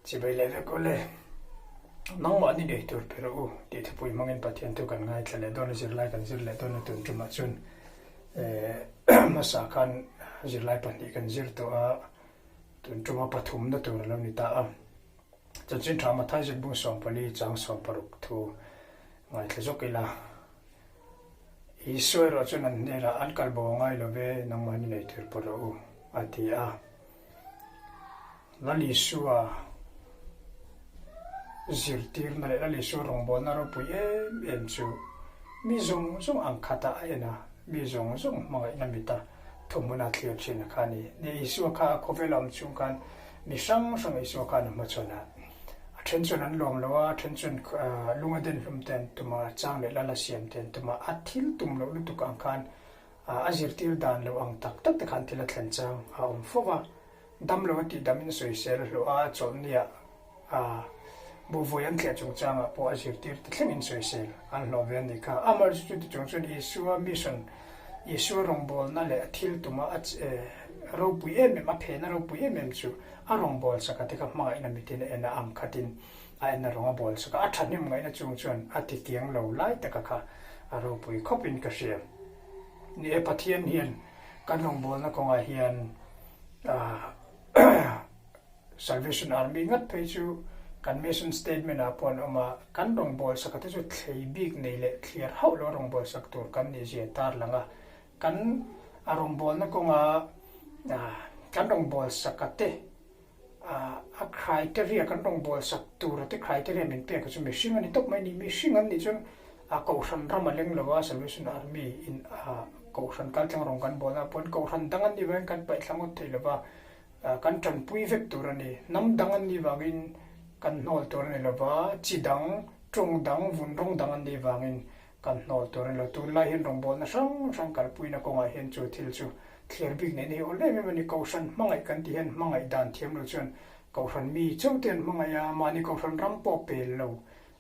Chibai leh vek aw le. Nangmah ni nei tur pe rawh u tih thupui hmangin Pathian thu kan ngaithla leh dawn a, zirlai kan zir leh dawn a tun tumah chuan hmasa khan zirlai pahnih kan zir tawh a, tun tuma pathumna tur a lo ni ta a. Chanchin tha Mathai Zikbung 14 chang 60 thu ngaithla zawk ila. Isua erawh chuan an hnenah an kal bo a ngai lo ve, nangmah ni nei tur pe rawh u a ti a. Lal Isua zirtirna leh Lal Isua rawngbawlna ropui em em chu mi zawng zawng ang khatah a en a, mi zawng zawng hmangaihna mita thuhmuna thlir thin a kha a ni. Ni Isua kha a khawvel a awm chhung khan mi hrang hrang Isua khan a hmachhawn a, a then chuan an lawm lo a, a then chuan lung a den hlum te an tum a, chang leh lal a siam te an tum a, a thil tum loh lutuk ang khan A zirtir dan lo ang tak tak te khan thil a thlen chang a awm fo va, dam lo a tih dam in sawisel a hlawh a, chawlhniah a buhvawi an thliah chungchangah pawh a zirtir te thleng in sawisel an hlawh ve a nih kha. Amaherawhchu chuti chung chuan Isua mission, Isua rawngbawlna leh a thil tuma a ropui em em, a phena ropui em em chu a rawngbawlsak a te kha hmangaihna mitin a en a, ang khatin a en a rawng a bawlsak a, a thahnem ngaihna chung chuan a ti kiang lo lai taka kha a ropui khawpin ka hria. Ni e, Pathian hian kan rawngbawlna kawngah hian Salvation Army ngat phei chu kan mission statement ah pawh an awm a, kan rawngbawlsak te chu thlei bik nei leh thliar hauh lo rawngbawlsak tur kan nih zia tar lang a, kan a rawngbawlna kawnga kan rawngbawlsak te A criteria kan rawngbâwl sak tur a te criteria min pek chu mihring a ni tawp mai a ni. Mihring an nih chuan a kohhran ram a leng lo a, Salvation Army in a kohhran kaltlang rawng kan bawl a, pawn kohhran dang an nih vangin kan paih thla ngawt thei lo va, kan tanpui vek tur a ni. Hnam dang an nih vangin kan hnawl tur a ni lo va, chi dang, tawng dang, vun rawng dang an nih vangin Kan hnawl tur a ni lo. Tunlai hian rawngbawlna hrang hrang kalpuina kawngah hian chu thil chu thlir bik neih na hi awl em em a ni. Kohhran hmangaih kan tih hian hmangaih dan thiam lo chuan kohhran mi chauh te an hmangaih a, mahni kohhran ram pawh pel lo.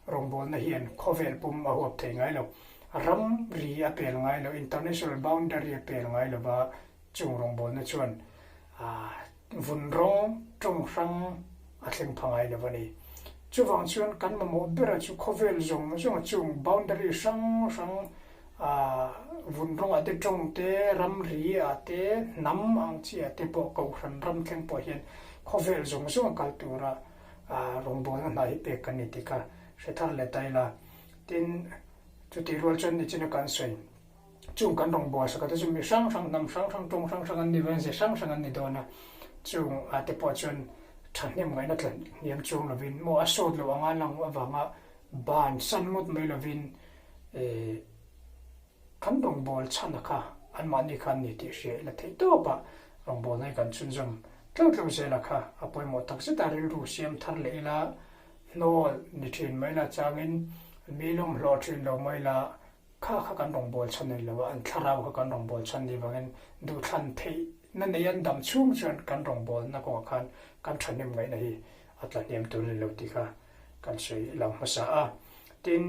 Rawngbawlna hian khawvel pum a huap thei ngai lo. Ram ri a pel ngai lo, international boundary a pel ngai lo va, chung rawngbawlna chuan Vun rawng tawng hrang a thleng pha ngai lo a ni. Chuvang chuan kan mamawh bera chu khawvel zawng zawng a chung boundary hrang hrang ah vun rawngah te tawng te, ramri ah te, hnam ang chi ah te pawh kohhran ram thleng pawh hian khawvel zawng zawng a kal tura rawngbawlna hna hi pek kan ni tih kha hre thar leh ta ila. Tin, chutih rual chuan nichina kan sawi. Chung kan rawn buai sak a te chu mi hrang hrang, hnam hrang hrang, tawng hrang hrang an ni vang, ze hrang hrang an ni dawn a. Chung ah te pawh chuan thahnem ngaihna tla hniam chuang lovin maw a sawt loh anga lang avanga ban san ngawt mai lovin eh kan rawngbâwl chhan a kha anmahni kha an ni tih hria ila theih tawp a rawngbâwl na hi kan chhunzawm tlauh tlauh zel a kha a pawimawh tak zet a rilru siam thar leh ila hnawl ni thin mai la changin mi lawm hlawh thin lo mai la Kha kha kan rawngbâwl chhan a ni lo a, an thlarau kha kan rawngbâwl chhan ni vangin duhthlan theihna nei an dam chhung chuan kan rawngbâwlna kawngah khan kan thahnem ngaihna hi a tla hniam tur a ni lo tih kha kan sawi lang hmasa a. Tin,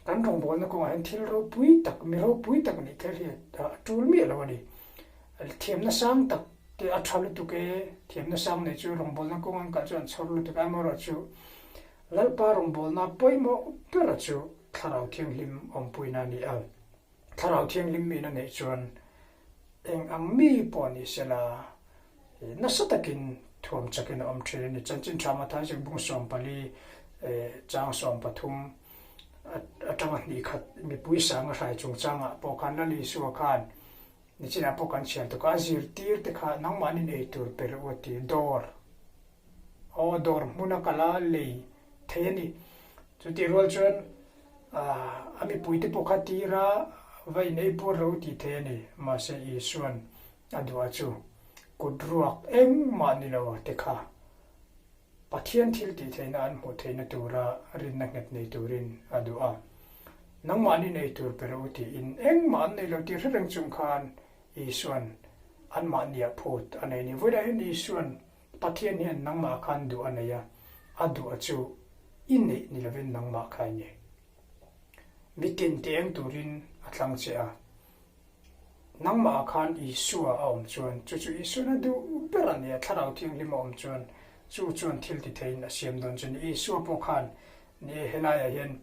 kan rawngbâwlna kawngah hian thil ropui tak, mi ropui tak nih kher hi a tul miah lo a ni. Thiamna sang tak te a tha lutuk e, thiamna sang nei chu rawngbâwlna kawng an kal chu an chhawr lutuk a, amaherawhchu Lalpa rawngbâwlna pawimawh bera chu Thlarau Thianghlim awmpuina a ni a. Thlarau Thianghlim min a neih chuan eng ang mi pawh ni sela nasa takin thuam chakin a awm thin a ni. Chanchin Tha Mathai Zikbung 14 chang 13 atanga hnih khat mipui sanga hrai chungchangah pawh khan Lal Isua khan nichinah pawh kan chhiar tuk a, a zirtir te kha nangmahnin ei tur pe rawh u a ti, dawr Aw dawr hmuna kal a lei thei a ni. Chutih rual chuan a mipuite pawh kha tira va in ei puar lo tih thei a ni. Mahse Isuan a duh a chu kut ruak engmah ni lo te kha Pathian thil tih theihna an hmuh theihna tura rinna nghet nei turin a duh a. Nangmahni nei tur pe rawh u tiin engmah an nei lo tih hre reng chung khan Isuan anmahniah phut a nei ni. Vawilah hian Isuan Pathian hian nangmah khan duh a nei a, a duh a chu i neih ni lovin nangmah kha i nei. Mitin ti eng turin a thlang che a, nangmah khan Isua a awm chuan chu chu Isuan a duh ber a ni a, Thlarau Thianghlim a awm chuan. Chu chuan thil ti theiin a siam dawn chu ni. Isua pawh khan, Ni e, helaiah hian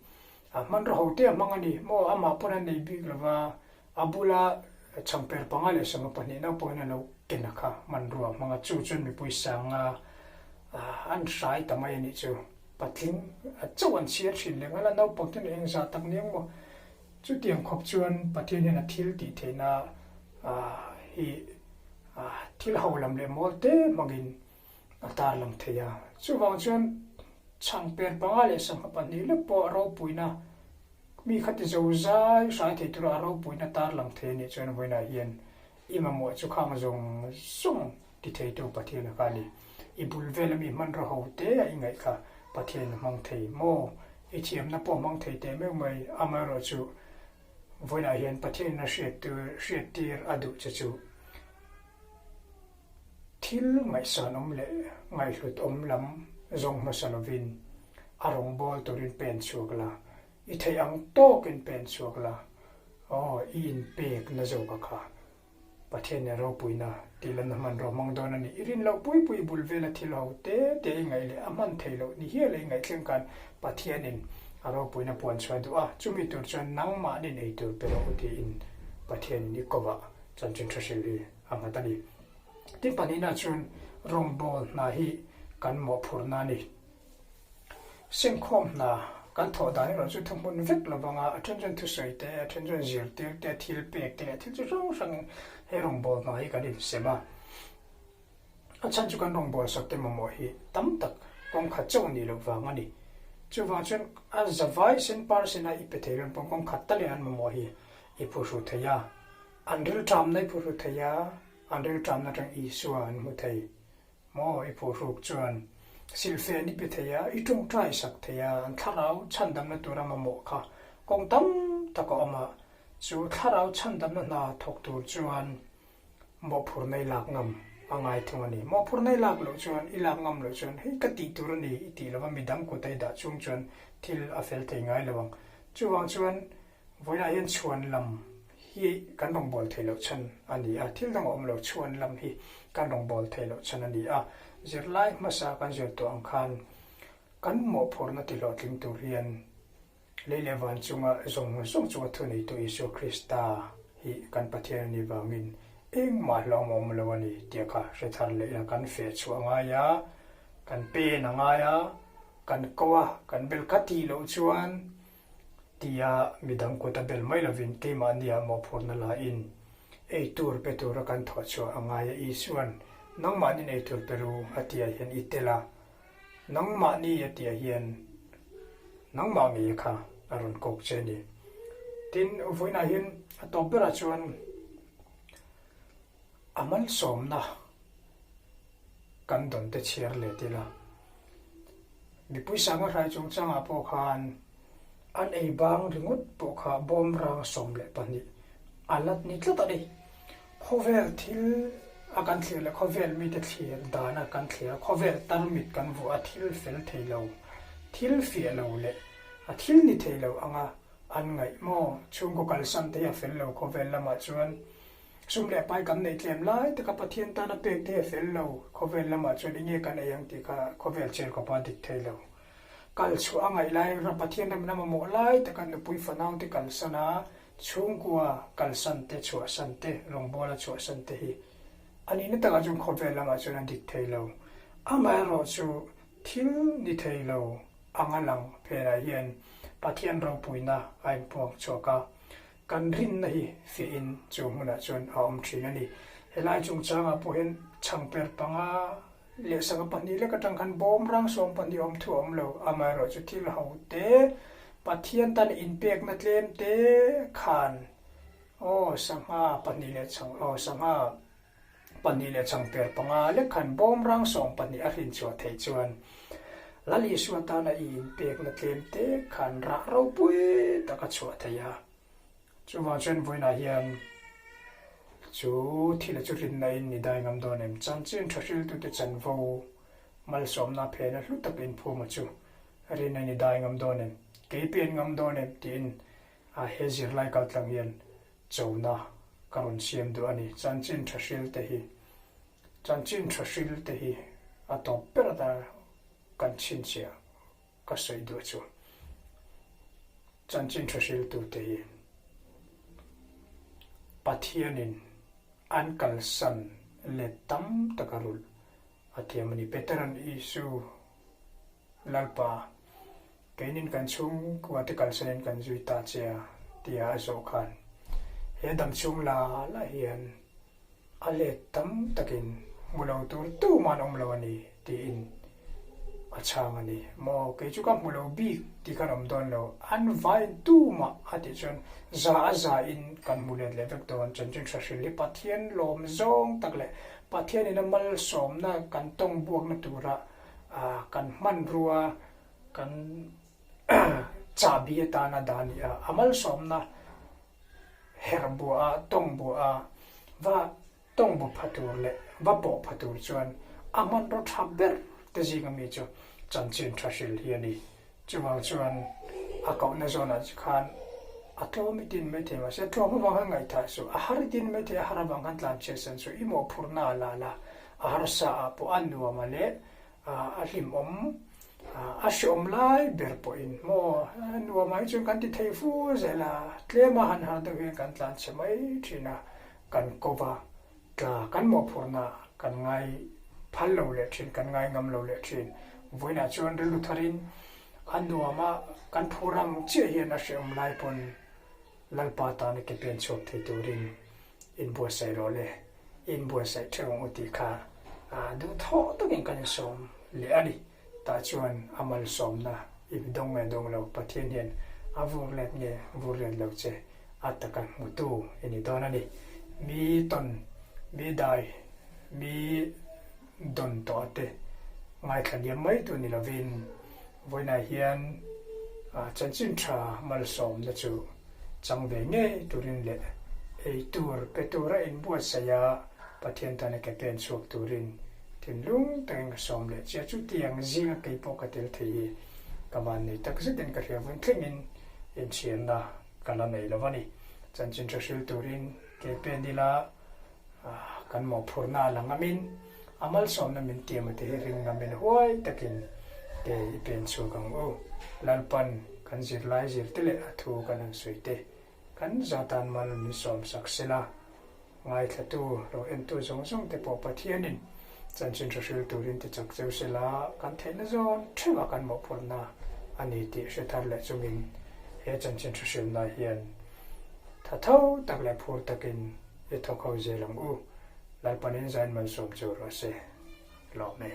a hmanraw ho te a hmang a ni maw? Amah pawn a nei bik lo va, a bula chhangper panga leh sangha pahnihna pawhin a lo ken a kha hmanrua a hmang a, chu chuan mipui sanga an hrai ta mai a nih chu. Patling chauh an chhiar thin leh nghal a, naupang ten eng zah tak ni ang maw? Chutiang khawp chuan Pathian hian a thil tih theihna hi thil ho lam leh mawl te hmangin a tarlang thei a. Chuvang chuan chhangper panga leh sangha pahnih lek pawh a ropuina mi kha ti zo zai hrai thei tura a ropuina tarlang thei a nih chuan vawiinah hian i mamawh chu khang zawng zawng ti theitu Pathian a kha a ni. I bul vela mi hmanraw ho te a i ngaih kha Pathian a hmang thei maw? I thiamna pawh hmang thei teh meuh mai, amaherawhchu vawiinah hian Pathianin a hriattir a duh che chu Thil ngaihsanawm leh ngaihhlut awm lam zawng hmasa lovin a rawngbâwl turin pen chhuak la, i theih ang tawkin pen chhuak la, aw, i inpekna zawka kha Pathian leh ropuina tih lanna hmanraw hmang dawn a ni. I rin loh pui pui bul vela thil ho te te i ngaih leh a hman theih loh ni hial a i ngaihthleng khan Pathianin a ropuina puan chhuah duh a, chumi tur chuan nangmahnin ei tur pe rawh u tiin Pathianin i kovah chanchin tha hrilh hi a nghat a ni. Tin pahnihna chuan rawngbâwl hna hi kan mawhphurhna a ni. Senkhawm hna kan thawh dan erawh chu thuhmun vek lo vanga a then chuan thusawi te, a then chuan zirtir te, thil pek te leh thil chi hrang hrangin he rawngbâwl hna hi kan insem a. A chhan chu kan rawngbâwl sak te mamawh hi tam tak kawng khat chauh nih loh vang a ni. Chuvang chuan a zavai sen par sena i pe thei reng pawh kawng khat talin an mamawh hi i phuhru thei a. An rilṭamna i phuhru thei a, an rilṭamna aṭang Isua an hmu thei. Maw i phuhruk chuan silhfen i pe thei a, i ṭawngṭai sak thei a, an thlarau chhandamna tura mamawh kha kawng tam tak a awm a, chu thlarau chhandamna hna thawk tur chuan mawhphurna i lak ngam a ngai thung a ni. Mawhphurna i lak loh chuan, i lak ngam loh chuan hei ka tih tur a ni i tih lova midang kut a i dah chung chuan thil a fel thei ngai lo ang. Chuvang chuan Vawiinah hian chhuan lam hi kan rawngbâwl theih loh chhan a ni a, thil dang a awm lo, chhuan lam hi kan rawngbâwl theih loh chhan a ni a. Zirlai hmasa kan zir tawh ang khan kan mawhphurhna tihlawhtling tur hian lei leh van chunga zawng zawng chunga thuneitu Isua Krista hi kan Pathian a nih vangin engmah hlauhawm a awm lo a ni tih kha hre thar leh ila kan feh chhuah a ngai a, kan pen a ngai a, kan ko a, kan bel ka tih loh chuan Tia midang kut a bel mai lovin keimahnia mawhphurhna lain ei tur pe tura kan thawh chhuah a ngai a Isua'n nangmahnin ei tur pe ru a tihah hian i tel a, nangmahni a tihah hian nangmah ngei kha a rawn kawk che a ni. Tin, vawiinah hian a tawp berah chuan a malsawmna kan dawn te chhiar let ila. Mipui sanga hrai chungchangah pawh khan an ei bang ringawt pawh kha bawmrang 12 a lat ni tlat a ni. Khawvel thil a kan thlir leh khawvel mite thlir dana kan thlir a, khawvel tarmit kan vuah a thil fel thei lo, thil fiah lo leh a thil ni thei lo anga an ngaih maw? Chhungkaw kalsan te hi a fel lo khawvel lamah chuan Sum leh pai kan neih tlem lai taka Pathian tana pek te hi a fel lo, khawvel lamah chuan enge kan ei ang tih kha khawvel chen khawpa dik thei lo. Kal chhuah a ngaih lai ra Pathian ramin a mamawh lai taka nupui fanau te kalsan a, chhungkua kalsan te, chhuahsan te, rawngbawla chhuahsan te hi a nihna takah chuan khawvel lamah chuan a dik thei lo. Amaherawhchu thil ni thei lo anga lang phenah hian Pathian ropuina a inpuang chhuak a, Kan rinna hi fiahin chu hmunah chuan a awm thin a ni. Helai chungchangah pawh hian chhangper panga leh sangha pahnih lek atang khan bawm rang 12 awm thu a awm lo. Amaherawhchu thil ho te, Pathian tan inpekna tlem te khan aw sangha pahnih leh chhang aw sangha pahnih leh changper panga lek khan bawmrang 12 a hrin chhuah theih chuan Lal Isua tana i inpekna tlem te khan rah ropui tak a chhuah thei a. Chuvang chuan vawiinah hian chu thila chu rinna in ni dai ngam dawn em? Chanchin tha hriltute chanvo malsawmna phena hlu tak inphuma chu rinna in ni dai ngam dawn em? Kei pen ngam dawn em? tiin a he zirlai kaltlang hian Chona ka rawn siam duh a ni. Chanchin tha hril te hi Chanchin tha hril te hi. A tawp ber ata kan chhinchhiah ka sawi duh chu chanchin tha hriltute hi Pathianin an kalsan let tam taka rulh a thiam a ni. Petera'n Isu Lalpa, keinin kan chhungkua te kalsanin kan zui ta che a, tia a zawh khan he dam chhung la la hian a let tam takin hmu lo tur tuman awm lo a ni tiin a chhang a ni. Maw, kei chu ka hmu lo bik tih khan awm dawn lo, an vaiin tumah a tih chuan za a za in kan hmu let leh vek dawn. Chanchin hra hril hi Pathian lawm zawng tak leh Pathianin a malsawmna kan tawng buakna tura kan hmanrua kan chahbi atana dah a ni a, a malsawmna herh buah a, tawng buah a, va tawng bu pha tur leh va pawh pha tur chuan a hmanraw tha ber te zinga mi chu chanchin tha hril hi a ni. Chuvang chuan a kohna zawnah che khan a tlawm i tin maithei mahse a tlawm avang khan ngaihthah suh, a har i tin maithei a har avang khan tlanchhiat san suh, i mawhphurhna a la la, a harsa ah pawh a nuam a leh a hlimawm a hreawm lai ber pawhin maw nuam ah hi chuan kan ti thei fu zel a, tlem a han har deuh hian kan tlanchhe mai thin a, kan ko va tla kan mawhphurhna kan ngai phal lo leh thin, kan ngai ngam lo leh thin. Vawiinah chuan rilru tharin a nuam a, kan phur ang chiah hian a hreawm lai pawn Lalpa tana ke pen chhuak thei turin inbuatsaih rawh le, inbuatsaih theuh ang u tih kha duhthawh takin kan insawm leh a ni. Tah chuan a malsawmna i dawng nge dawng lo, Pathian hian a vur let nge vur let lo che a taka hmutu i ni dawn a ni. Mi tawn, mi dai, mi dawn tawh te ngaithla liam mai tur ni lovin vawiinah hian chanchin tha malsawmna chu chang ve ngei turin leh ei tur pe tura inbuatsaih a Pathian tana ke pen chhuak turin thinlung takin ka sawm leh chiah. Chutiang zinga kei pawh ka tel thei hi ka vannei tak zetin ka hria vawiin thlengin inchhirna ka la nei lo a ni. Chanchin tha hril turin ke pen ila kan mawhphurhna a la ngamin a malsawmna min tiam a te hi ring ngamin huai takin ke i pen chhuak ang u. Lalpan kan zirlai zirte leh a thu kan han sawi te kan zatan mal min sawmsak sela. Ngaithlatu, lo entu zawng zawng te pawh Pathianin chanchin hre hril turin ti chak cheu sela, kan theihna zawn theuh a kan mawhphurhna a ni tih hre thar leh chungin he chanchin hre hrilna hian tha tho tak leh phur takin i thawk ho zel ang u. Lalpanin zain malsawm cheu rawh se. Lawm e.